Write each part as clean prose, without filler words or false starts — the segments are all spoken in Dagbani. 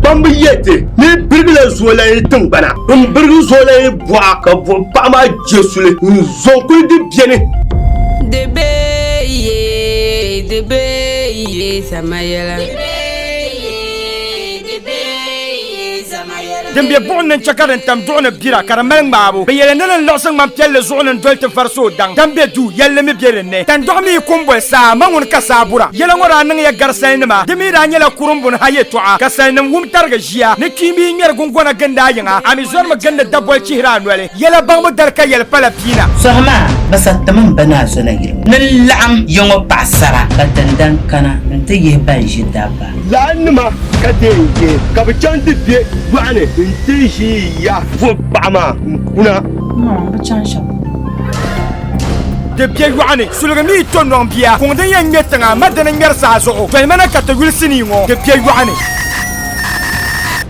Kpamba yɛti ni birigila zoolani tiŋgbana m-birigi zoolani buɣa ka buɣi paɣa maa je suli n-zo kuli di beni. Di be ye, di be ye sama yɛla. Din be buɣim ni n-chɛ ka din tam duɣu ni bira ka di mali ŋmaabu. Bɛ yɛli ni din liɣisi ŋmani piɛlli zuɣu ni n-doli ti varisi o daŋ. Dan be duu, yɛlli mi be din ni. Tandɔɣu mi yi ku m-boli saa, ma ŋuni ka saa bura. Yɛla ŋɔ daa niŋya gari salinima, di mi daa nyɛla kurimbuni ha yɛtɔɣa, ka salinim wum tarigi ʒiya ni kpiimba yi ŋmɛri guŋgona gindi a yiŋa, a mi zɔrimi gindi daboli chihiri a noli. Yɛla baŋbu dali ka yɛli pala piina. Sɔhi maa, bɛ saritimi m-ba ni a zo na yili ŋɔ ni n-laɣim ya ŋɔ paɣisara, ka tindan kana nti yihi ban ʒi dabba. Laannima ka ti yɛn yihi, ka bɛ chaŋ ti be yɔɣu ni nti ʒi ya buɣ paɣa maa n-kuna. M bi chaŋ shɛm polo. Di be yɔɣu ni, suligi mi yi to nɔŋ bia, kuŋ din yɛn ŋme tiŋa, ma dini ŋmɛri saa zuɣu, dolima na ka ti yuli sinii ŋɔ, di be yɔɣu ni.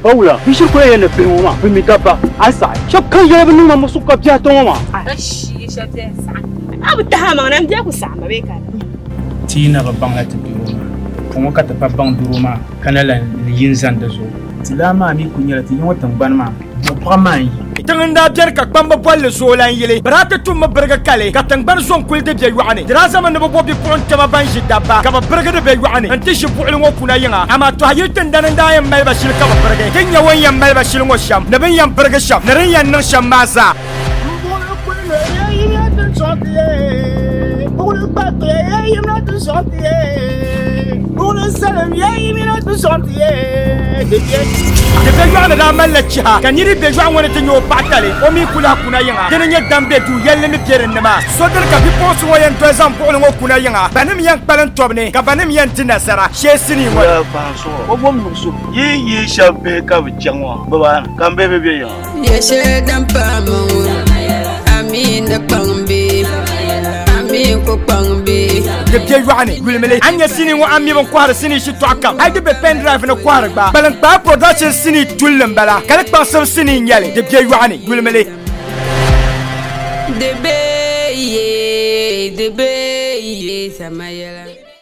Bawula, bɛ shiri kula yɛli ni bihi ŋɔ maa bɛ mi dabba, a yi saɣi shɛba kam yɛli bɛ niŋ ma muɣisigu ka bihi ata ŋɔ maa. A shii shɛli ti yɛn saɣim ma. A bi tahi a maŋ na, m bia ku saɣim ma bee ka di? Ti yi na bi baŋla ti doro maa, puŋɔ ka ti pa baŋ doro maa ka na lan ni yi n-zani di zuɣu. Ti laa maa mi kul nyɛla ti yiŋɔ tiŋgbani maa buɣipaɣa maa n-yi. Tiŋ n-daa beni ka kpamba bolli zoolan yili. Bɛ daa ti tummi birigi kali ka tiŋgbani zo n-kuli di bɛ yɔɣu ni. Di daa zami ni bɛ bo bipuɣin kpɛma ban ʒi dabba ka bɛ birigi di bɛ yɔɣu ni nti ʒi buɣili ŋɔ kuna yiŋa. Amaa tɔha yili tindani n-daa yɛn mali ba shili ka bɛ birigi. Ti nya o ni yɛn mali ba shili ŋɔ shɛm, ni bɛ ni yɛn birigi shɛm, ni di ni yɛn niŋ shɛm maa zaa. Di be yɔɣu ni daa malila chiha, ka nir yi be yɔɣu ŋɔ ni ti nya o paɣa tali, o mi ku lahi kuna yiŋa. Dini n-nyɛ dam be duu yɛlli mi be din ni maa. So dini ka bipuɣinsi ŋɔ yɛn doli zaŋ buɣili ŋɔ kuna yiŋa, banim yɛn kpalim tɔbu ni, ka banim yɛn di nasara shee sinii ŋɔ ni. Yi yihi shɛb bihi ka bɛ chaŋ ŋɔ, bɛ ba ka m bihi bi be yiŋa. Yɛ shɛli din pahi ma ŋɔ, a mi ni kpaŋ bee? A mi ku kpaŋ bee? Di be yɔɣu ni, yulimili a ni nya sinii ŋɔ a mi bɛn kɔhiri sinii shitɔɣu kam hali di be pen drive ni kɔhiri gba. Kpaliŋkpaa production sinii tulli m-bala ka di kpaŋsibu sinii n-nyɛ li. Di be yɔɣu ni, yulimili. Di be ye, di be ye, sama yɛla.